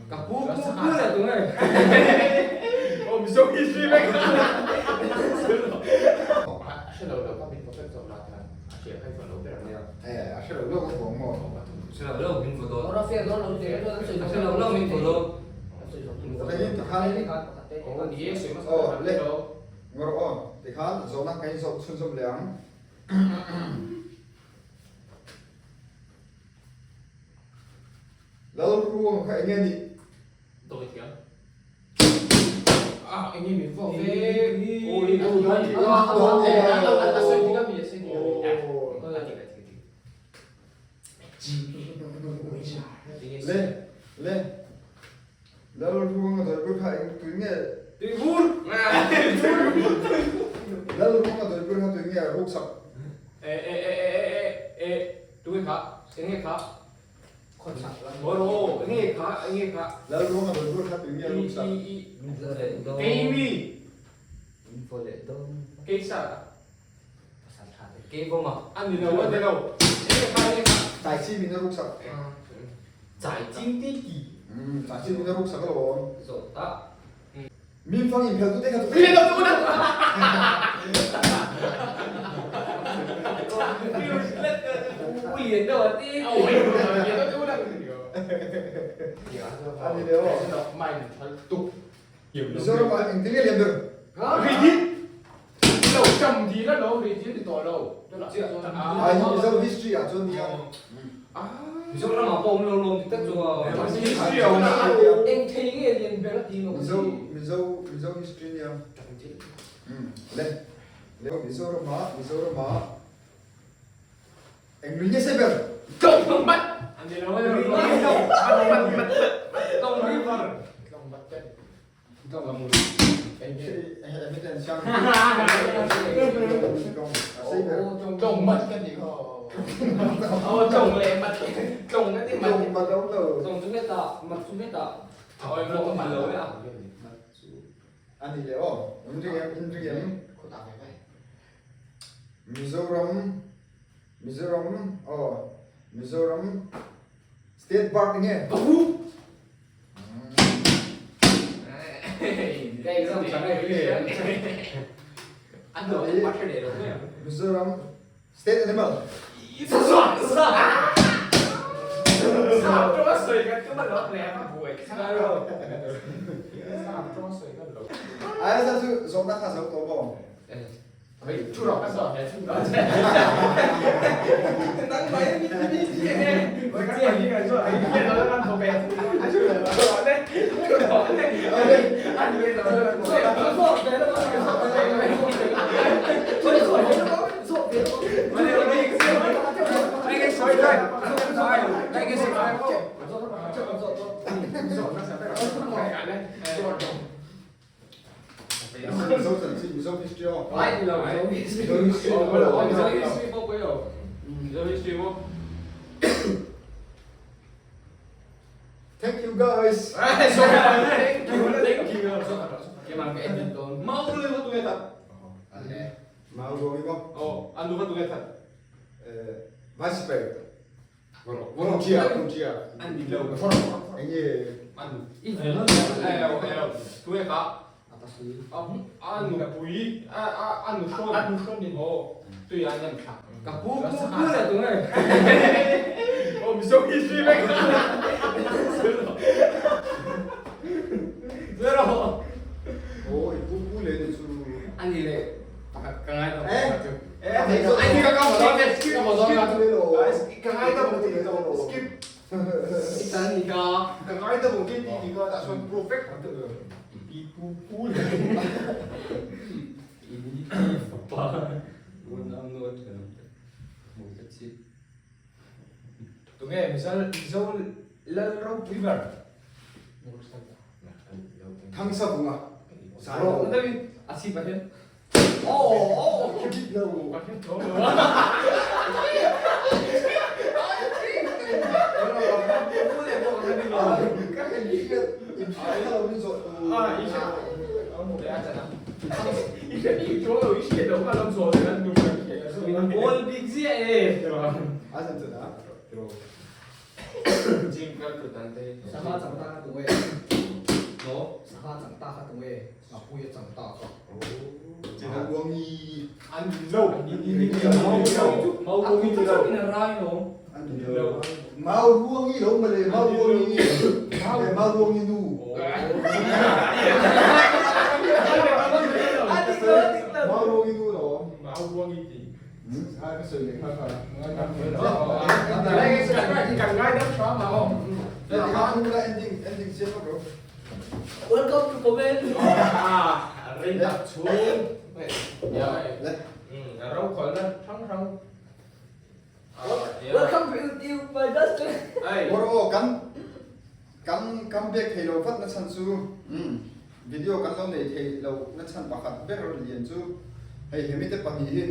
Ka pu pu pu leh tu nge? Aw Mizo history vek. A hre lo lo ka min perfect zawk la khan a hria kha i vaw lo ber ang nia. Eh a hre lo lo ka vaw ang maw? Hre lo lo min vaw dawn. Ora fiah dawn lo te chuan an sawi A hre lo lo min vaw dawn. An sawi zawk Rengin tikhan Aw ni e sawi hmasa Aw ber le lo. Ngawr aw tikhan zawhna kan inzawh chhunzawm leh ang. Lalruang kha enge nih? Dawi thiam. Ah, enge min fawk ve. A sawi dik a mi, a sawi dik a mi. A dik a dik a dik. Le, le. Lalruang a dawipui kha eng tui nge? Tuivur! Lalruang a dawipui kha tui nge a ruk sak? E, e, e, e, e, e, tui kha, enge kha? Khawchhak lam. Aw, enge kha, enge kha? Lalruang a dawipui kha tui nge a ruk sak? I, i, i, keimi. Keisa. Keivawma. A ni lo, a ni lo. Enge kha, enge kha? Chai chi min a ruk sak. Chai ching ti ti. Chai chi min a ruk sak alawm. Zawh ta. Min fang inphel tu te kha chu. Min lo tu na. U lian deuh a ti. A ni leh aw. Mizoram ah engtin nge lian ber? Ridil! Lo tam dil a lo ridil ni tawh lo. Ai Mizo history ah chuan nia. Mizoram ah pawh awm lo lawm ti tak chu a. History a awm a. Eng thei nge lian ber a ti lo. Mizo Mizo Mizo history nia. Le le Mizoram ah Mizoram ah eng lui nge sei ber? Tlawng mat! Ani lo ani lo. Mat mat mat. Tlawng river. Tlawng mat ten. Tlawng mat ka ti khaw. Aw tlawng leh mat. Tlawng ka ti mat. Tlawng chu nge ta, mat chu nge ta. Aw mat lo e a. Ani leh aw, in ring em, in ring em. Mizoram, Mizoram, aw, Mizoram State Park enge? Mizoram State Animal. Ai sa chu zawhna kha zo tawh maw? Mizo chanchin, Mizo history aw. Ai ni lo, Mizo history. Mizo history aw. Mizo history pawh pawh lo. Mizo history maw? Thank you guys. Thank you, thank you. Keimah ka edit dawn. Mau lu ka tunge that. Mau ruang i maw? Oh, anu ka tunge that. Vice President. Putia, Putia. An ni lo. Enge. Anu. I vun Eh, eh, tunge ka. Anu pui, anu hrawn. Anu hrawn ni. Oh, tui an an thla. Ka pu pu pu leh tu nge? Oh, Mizo history vek. Zero. Oh, i pu pu leh ni chu. Ani leh pakhat ka ngai tawh. Eh. Eh, ani ka ka skip ka skip Ka ngai tawh ti lo. Skip. I tan ni ka. Ka ngai tawh ti ti ka ta chuan perfect. I pu pu leh. I fapa unau nu a ṭhen hmu ka chip. Tunge Mizo Mizo lal ropui ber? Thangsa bunga. Ro a chip ah hin. Oh, oh, kip lo. Ka kan hriat in hriat kha lo min zawh tu. Ah, i hriat. I hriat i chuang lo i hriat lo kha lo zawh leh an duh kan hriat. Min bawl bik ziah e. A zan chun ah. Gym kal tut an te hi. Sangha chang ta kha tunge? Sangha chang ta kha tunge? Ngapui a chang ta kha. Mauruangi. An ni lo. Mauruangi ni lo. A rai lo. An ni lo. Mauruangi lo mawle Mauruangi. Mauruangi nu. Mauruangi nu lo. Mauruangi ti. Hai ka sawi leh nghal nghal a. Kan ngai deuh hram a aw. Ending ending siam vak rawh. Welcome to comment. Rei tak chhung ro khawlna hrang hrang. Welcome to YouTube my Dustin. Aw aw kan kan come back thei lo vat na chhan chu video kan lo nei thei lo na chhan pakhat ber lian chu hei hemite pahnih hi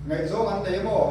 ngaihzawng an nei emaw.